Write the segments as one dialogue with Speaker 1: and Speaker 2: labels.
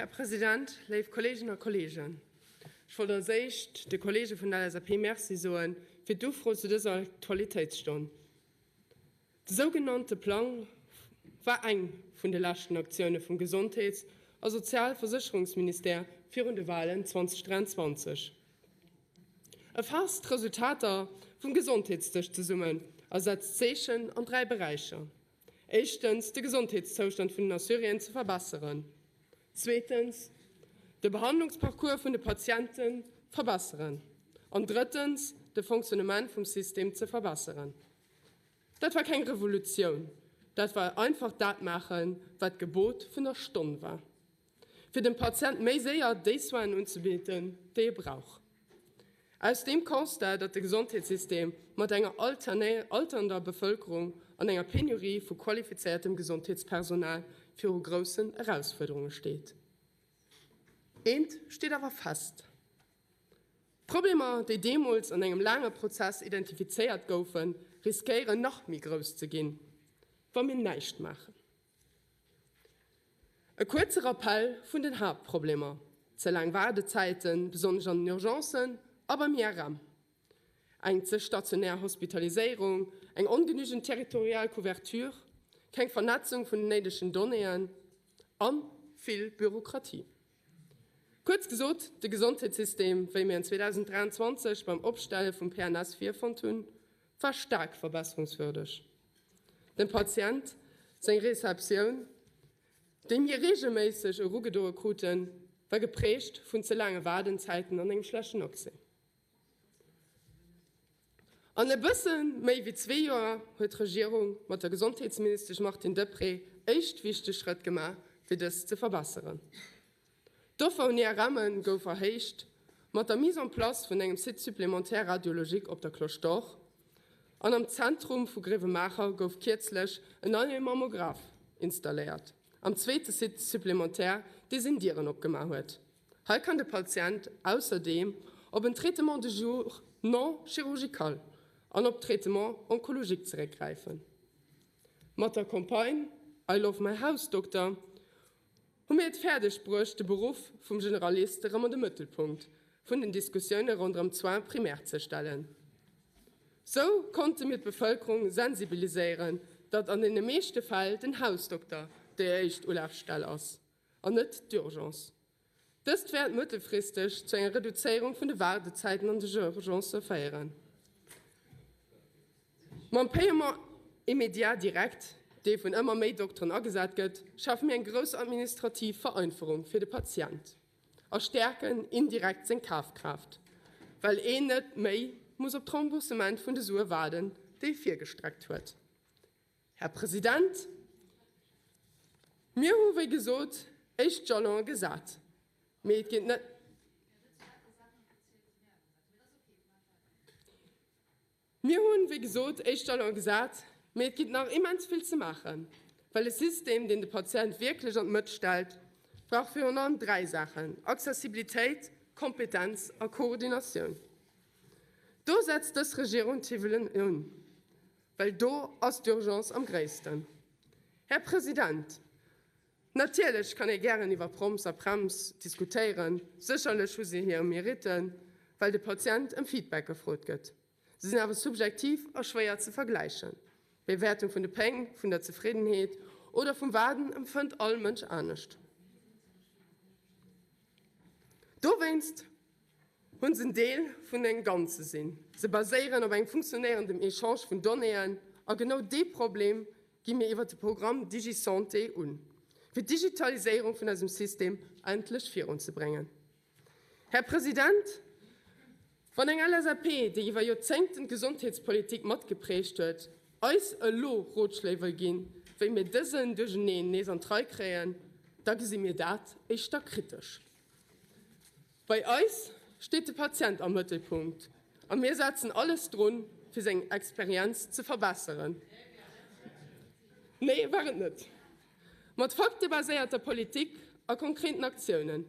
Speaker 1: Här President, léif Kolleeginnen a Kolleegen, ech wollt als éischt de Kolleege vun der LSAP Merci soe fir d'Ufro zu dëser Aktualitéitsstonn. De sougenannte Plang war eng vun de leschten Aktioune vum Gesondheets a Sozialversécherungsministère virun de Walen 2023. E faasst d'Resultater vum Gesondheetsdësch zesummen a setzt Zeechen an 3 Beräicher, Éischtens, de Gesondheetszoustand vun den Assuréen ze verbesseren. Zweetens, de Behandlungsparcours vun de Patiente verbesseren. An drëttens, de Fonctionnement vum System ze verbesseren. Dat war keng Revolutioun, dat war einfach dat maachen, wat d'Gebot vun der Stonn war, fir dem Patient méi séier déi Soinen unzebidden, déi e brauch. Aus deem Constat, datt de Gesondheetssystem mat enger alternder Bevëlkerung an enger Penurie vu qualifizéiertem Gesondheetspersonal viru groussen Erausfuerderunge steet. Eent steet awer fest, D'Problemer, déi deemools an engem laange Prozess identifizéiert goufen, riskéieren nach méi grouss ze ginn, wa mir näischt maachen. E kuerze Rappell vun den Haaptproblemer, ze laang Waardezäiten, besonnesch an den Urgencen a beim IRM, eng ze stationär Hospitaliséierung, eng ongenügend territorial Couverture, keng Vernetzung vun den néidegen Donnéeën a vill Bürokratie. Kuerz gesot, de Gesondheetssystem, wéi mir en 2023 beim Opstelle vum PNS virfonnt hunn, war staark verbesserungswürdeg. Dem Patient seng Receptioun, déi mir reegelméisseg erugedoe kruten, war geprägt vun ze laange Waardenzäiten an engem schlechten Accès. An e bësse méi wéi zwee Joer huet d'Regierung mat der Gesondheetsministesch Martine Deprez éischt wichteg Schrëtt gemaach, fir dës ze verbesseren. D'Offer un IRMe gouf erhéicht, mat der Mise en place vun engem Site supplémentaire radiologique op der Cloche d'Or. An am Zentrum vu Gréiwemaacher gouf kierzlech en neie Mammograph installéiert, am zweete Site supplémentaire, dee seng Dieren opgemaach huet. Hei kann de Patient ausserdeem op en Traitement de jour non chirurgical an op Traitement oncologique zeréckgräifen. Mat der Campagne I love my Hausdokter hu mir et fäerdeg bruecht, de Beruff vum Generalist erëm an de Mëttelpunkt vun den Diskussioune ronderëm d'Soins primaires ze stellen. Sou konnte mir d'Bevëlkerung sensibiliséieren, datt an deene meeschte Fäll den Hausdokter déi éischt Ulafstell ass. an net d'Urgence. Dëst wäert mëttelfristeg zu enger Reduzéierung vun de Waardezäiten an de Urgencë féieren. Mam Paiement immédiat direct, dee vun ëmmer méi Dokteren agesat gëtt, schafe mir eng grouss administrativ Vereinfachung fir de Patient a stäerken indirekt seng Kafkraaft, well een net méi muss op d'Remboursement vun de Sue waarden, déi e virgestreckt huet. Här President, mir hu wéi gesot éischt Jalone gesat, mee et geet net. Mir hunn, wéi gesot, éischt Jalone gesat, mee et ginn nach immens vill ze maachen, well e System, deen de Patient wierklech an d'Mëtt stellt, brauch virun allem dräi Saachen, Accessibilitéit, Kompetenz a Koordinatioun. Do setzt dës Regierung d'Hiwwelen un. Well do ass d'Urgence am gréissten. Här President, natierlech kann ee gären iwwer Proms a Prems diskutéieren. Sécherlech hu se hir Meritten, well de Patient ëm Feedback gefrot gëtt. Se sinn awer subjektiv a schwéier ze vergläichen. D'Bewäertung vun de Péng, vun der Zefriddenheet oder vum Waarden empfënnt all Mënsch anescht. Dowéinst Hunn se en Deel vun engem Ganze sinn. Se baséieren op engem funktionéierendem Echange vun Donnéeën a genau dee Problem gi mir iwwert de Programm DigiSanté un, fir d'Digitaliséierung vun eisem System endlech virunzebréngen. Här President, wann eng LSAP, déi iwwer Joerzéngten d'Gesondheetspolitik matgeprägt huet, eis elo Rotschléi wëll ginn, wéi mir dësen Duercheneen nees an d'Rei kréien, da gesi mir dat éischter kritesch. Bei eis steet de Patient am Mëttelpunkt a mir setzen alles drun, fir seng Experienz ze verbesseren. Nee, war et net. Mat faktebaséierter Politik a konkreten Aktiounen.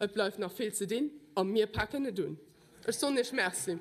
Speaker 1: Et bleift nach vill ze dinn a mir paken et un. Ech soen Iech Merci.